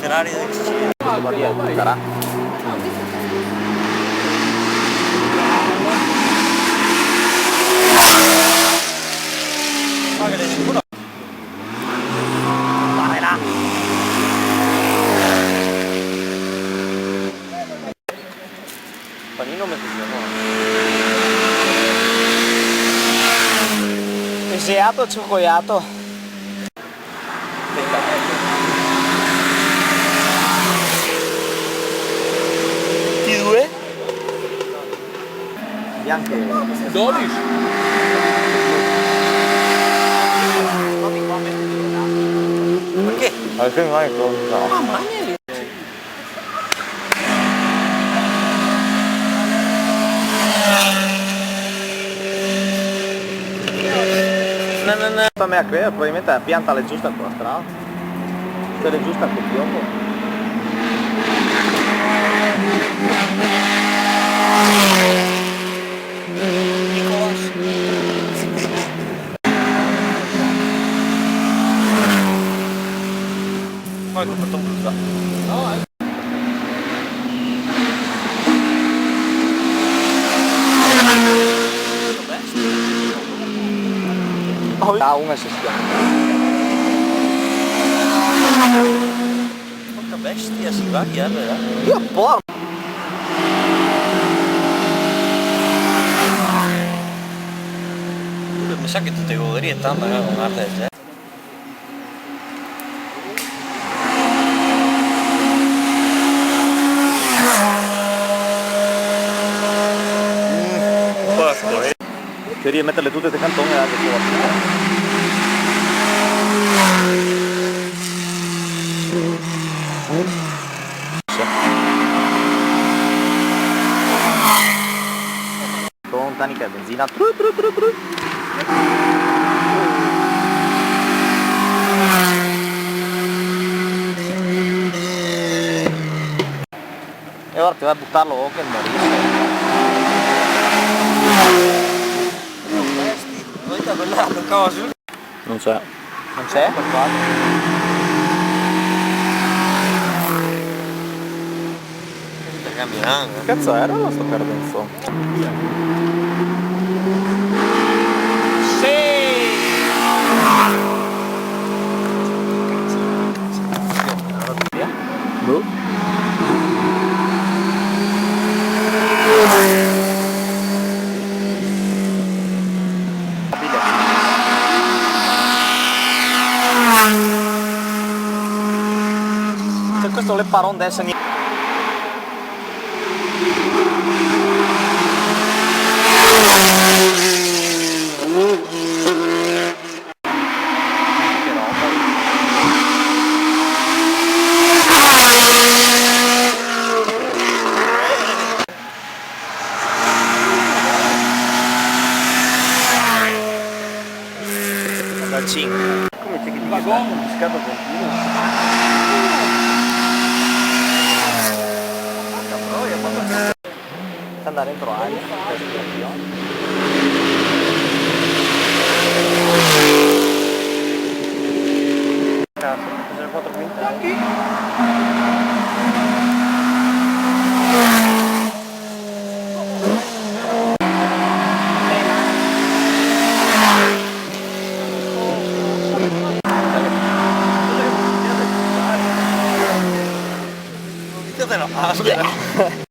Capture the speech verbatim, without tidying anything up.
Ferrari del Sicilia. Sto qua via, cara. Ma che ne sicuro? Varela. Panino me cusì, no? Eseato, cioccolato. Ti due? Bianche. Dodici. Parché? Parché no hai conto. Mama mia. Na, na, na. Sta mea crea, probabilmente la pianta l'è giusta co la strada. Quela l'è giusta co el piomo. Poi el copertore brusa. Ah, una se schianta. Porca bestia, si va, chi è, eh? Dio porco! Mi sa che ti te goderie tanto, eh, un'arte del genere. Mm, porco, eh. Queria meterle tute de cantone e altre cose. Con tanica e benzina. Tru, tru, tru, tru. E ora te va a butarlo, oh, che morisce. No xe. No xe? Sta caminando. Che cazo era sto cardenzo? Sì! Boh. Cioè, questo l'è paron de èsare ni- Dal cinque. Come te che ti... Vagon, scatto continuo. Porca troia, ma... Sta andando dentro aria. Cazzo, sono quattro quintali. Che te la fai?